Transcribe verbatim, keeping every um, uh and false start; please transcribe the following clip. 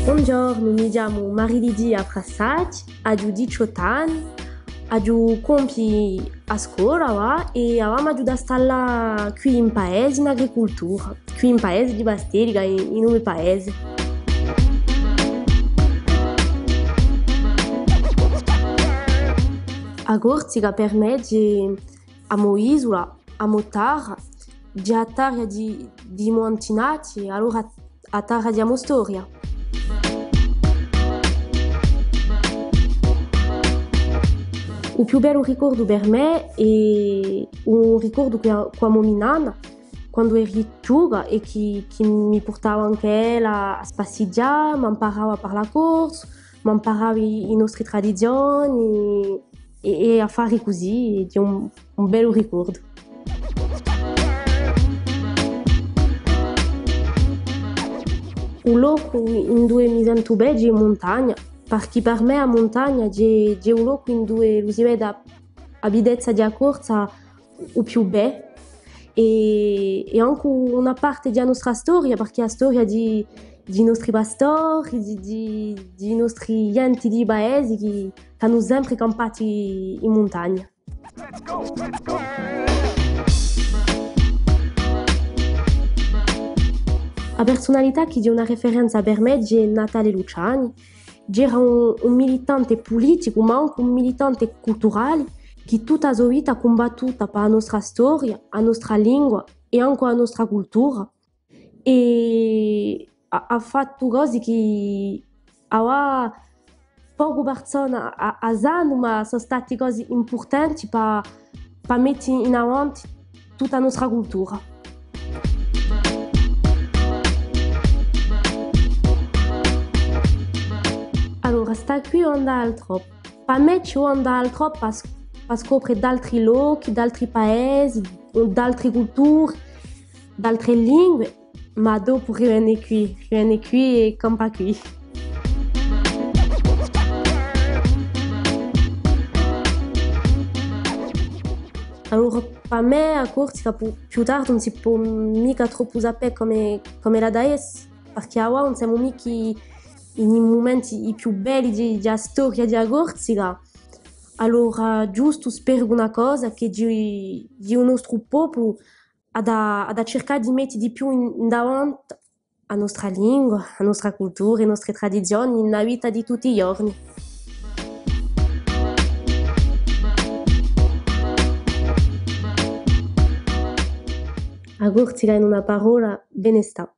Bonghjornu, mi chjamu Marie-Lydia Frassati, aghju diciottu anni, aghju compiu a scola, và, è avà m'aghju da stallà quì in paese, in agricultura, quì in paese di Bastelica, in, in u me paese. A Corsica per mè hè a mo isula, a mo tarra, hè a tarra di, di i mo antinati, allora a tarra di a mo storia. U più bellu ricordu per mè hè un ricordu chì, chì a mo minnanna, quandu eri chjuca è chì, chì mi purtava ancu ella à spassighjà, m'amparava à parlà corsu, m'amparava i, i nostri tradizioni è, è affari cusì, è hè un, un bellu ricordu. U locu induve mi sentu bè hè in muntagna, parchì per mè a muntagna hè, hè u locu induve si vede a, a biddezza di a Corsica u più bè, è, è ancu una parte di a nostra storia, parchì a storia di, di i nostri pastori, di, di, di i nostri ghjenti di paesi chì, chì anu sempre campatu in muntagna. A persunalità chì hè una riferenza per mè hè Natale Luciani, chì era un, un militante puliticu, ma ancu un militante culturale, chì tutta a so vita hà cumbattutu pà a nostra storia, a nostra lingua è ancu a nostra cultura. È hà, hà fattu cosi chì avà pocu persone a, a sanu, ma sò stati cosi impurtanti pà, pà mette in avanti tutta a nostra cultura. Allora, stà quì o andà altrò? Pà mè ci vole andà altrò pà, pà scopre d'altri lochi, d'altri paesi, d'altre culture, d'altre lingue, ma dopu rivene quì, rivene quì è campa quì. Allora, pà mè a Corsica, più, più tardu, ùn si pò micca troppu sapè cumu, cumu ella hà da esse, parchì avà ùn semu micca in i mumenti i più belli di, di a storia di a Corsica. Allora, ghjustu speru una cosa, chì di, di u nostru populu hà da, hà da circà di mette di più in, in davanti a nostra lingua, a nostra cultura, e nostre tradizioni in a vita di tutti i ghjorni. A Corsica in una parolla, benestà.